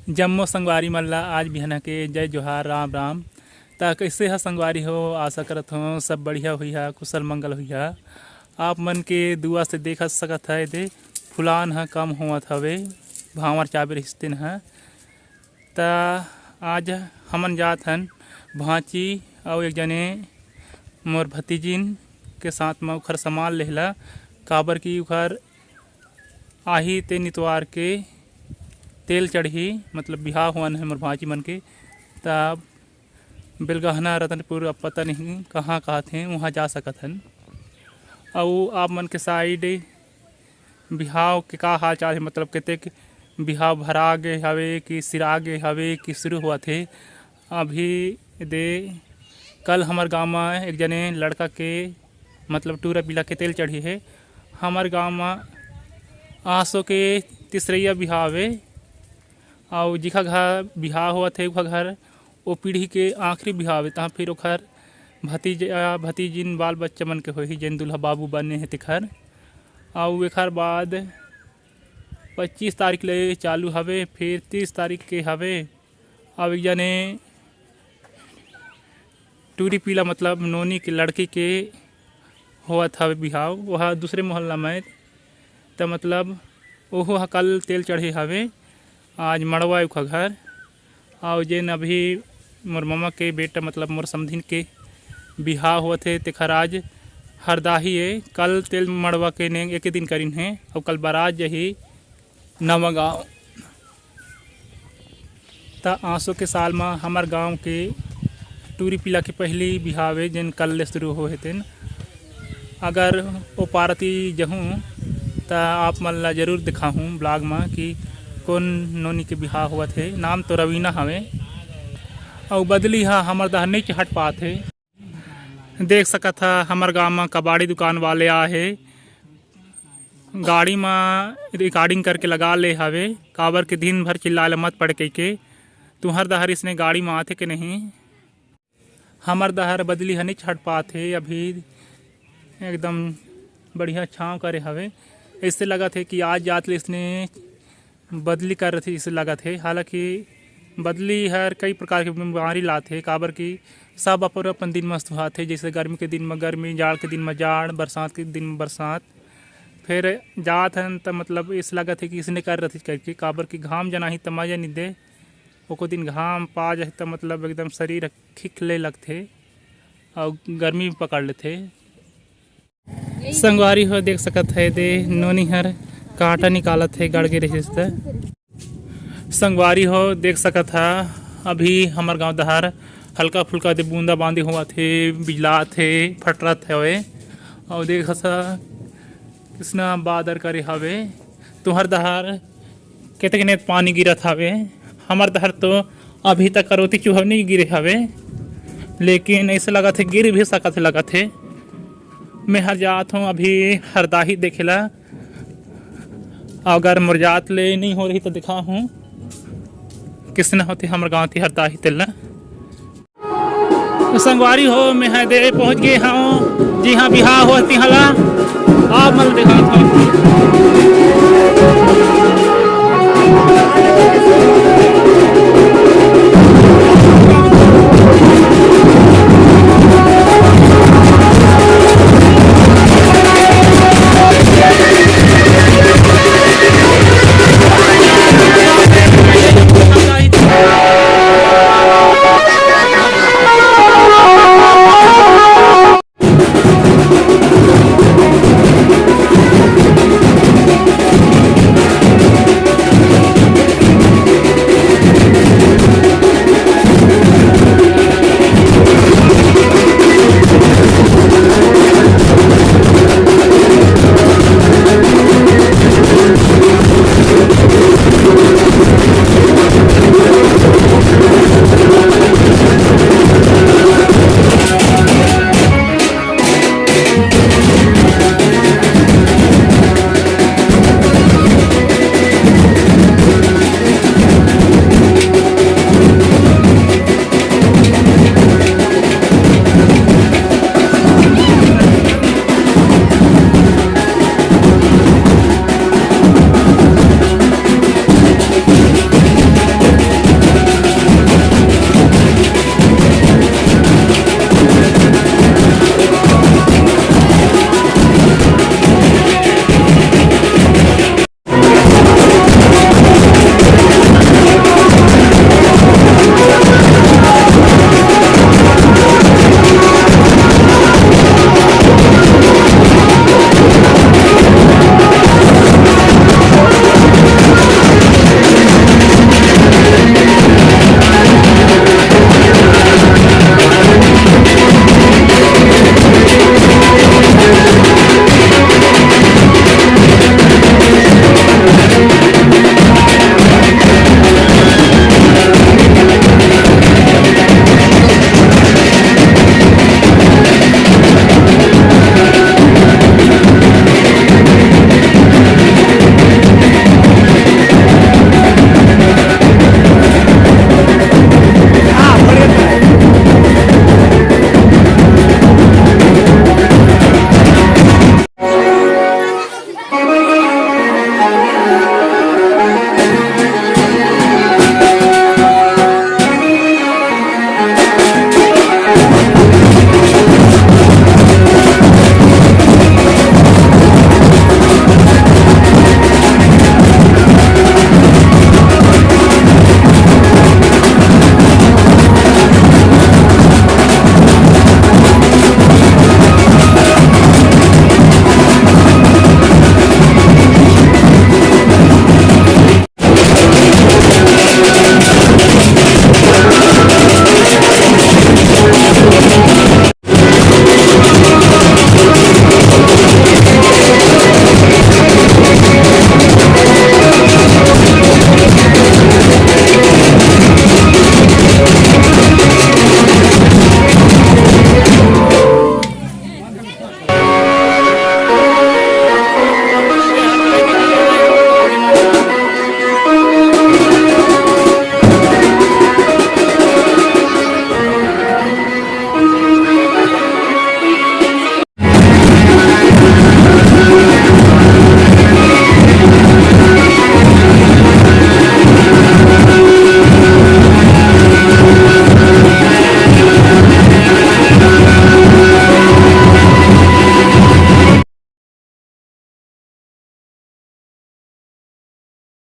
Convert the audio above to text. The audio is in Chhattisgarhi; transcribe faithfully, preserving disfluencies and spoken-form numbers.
जम्मो संगवारी मन ला आज बिहना के जय जोहार, राम राम। त कइसे ह संगवारी हो? आशा करत हों सब बढ़िया होइहा, कुशल मंगल होइहा। आप मन के दुआ से देख सकत ह, एदे फुलान ह कम होवत हवे, भांवर चाबे रहिस तेन ह। त आज हमन जात हन भांची अउ एक जने मोर भतीजिन के साथ म उखर सामान लेहला, काबर कि उखर आही तेन इतवार के तेल चढ़ही, मतलब बिहाव होवत हे मोर भांची मन के। त बेलगहना, रतनपुर, अब पता नहीं कहाँ कहत हे, उहाँ जा सकत हन। अउ आप मन के side बिहाव के का हाल चाल हे, मतलब कतेक बिहाव भरा गे हवे कि सिरा गे हवे कि शुरू होवत हे? अभी दे कल हमर गांव म एक जने लड़का के, मतलब टूरा पीला के तेल चढ़े हे। हमर गांव म आसो के तीसरइया बिहाव हे, अउ जिखा घर बिहाव होवत हे, उखा घर ओ पीढ़ी के आखिरी बिहाव हे, तहाँ फिर ओखर भतीजा भतीजिन, बाल बच्चा मन के होही, जेन दूल्हा बाबू बने हे तेखर। अउ एखर बाद पच्चीस तारीख ले चालू हवे, फिर तीस तारीख के हवे। अब एक जने टूरी पीला, मतलब नोनी के लड़की के होवत हवे बिहाव, वह दूसरे मोहल्ला में। त मतलब ओहो ह कल तेल चढ़े हवे, आज मड़वा उखा घर। अउ जेन अभी मोर ममा के बेटा, मतलब मोर समधिन के बिहाव होवत हे, तेखर आज हरदाही ए। कल तेल मड़वा के नेंग एके दिन करिन हे, अउ कल बारात जही नवा गाँव। त आसो के साल म हमर गांव के टूरी पीला के पहिली बिहाव ए, जेन कल ले शुरू होहे तेन। अगर ओ पारती जहूँ, त आप मन ला जरूर दिखाहूँ vlog म कि कोन नोनी के बिहाव होवत हे। नाम तो रवीना हवे। अउ बदली ह हमर दहर नइ हट पात हे। देख सकत ह, हमर गांव म कबाड़ी दुकान वाले आए हे। गाड़ी म recording करके लगा ले हवे, काबर के दिन भर चिल्लाए ल मत पड़े कहिके। तुंहर दहर इसने गाड़ी म आथे के नहीं? हमर दहर बदली ह नइ छट पात हे, अभी एकदम बढ़िया छांव करे हवे। ऐसे लगत हे कि आज जात ले इसने बदली कर रथे, जैसे लगत हे। हालांकि बदली हर कई प्रकार के बीमारी लाथे, काबर कि सब अपन अपन दिन म सुहाथे, जैसे गर्मी के दिन म गर्मी, जाड़ के दिन म जाड़, बरसात के दिन म बरसात। फिर जात हन त मतलब इस लगत हे कि इसने कर रथे करके, काबर कि घाम जनाही त मजा नइ दे। एको दिन घाम पा जाही त मतलब एकदम शरीर खिखले लगथे अउ गर्मी पकड़ लेथे। संगवारी हो देख सकत हे, दे नोनी हर कांटा निकालत हे, गड़ गे रहिस त। संगवारी हो देख सकत हा, अभी हमर गांव डहर हल्का फुल्का दे बूंदा बांदी होवत हे, बिजलात हे, फटरत हवे। अउ देख सा किसना बादर करे हवे। तुंहर डहर कतेक नेत पानी गिरत हवे। हमर डहर तो अभी तक करोती चूहा नइ गिरे हवे, लेकिन ऐसे लगत हे गिर भी सकत हे, लगत हे। मैं हर जात हूँ अभी हरदाही देखे ला, अगर मोर जात ले नइ हो रही तो दिखाहूँ किसना होथे हमर गाँव ती हरदाही तेला। तो संगवारी हो, मैं ह दे पहुंच गे हूं, जिहां बिहाव होवत तिहां ला आप मन दिखात हूं।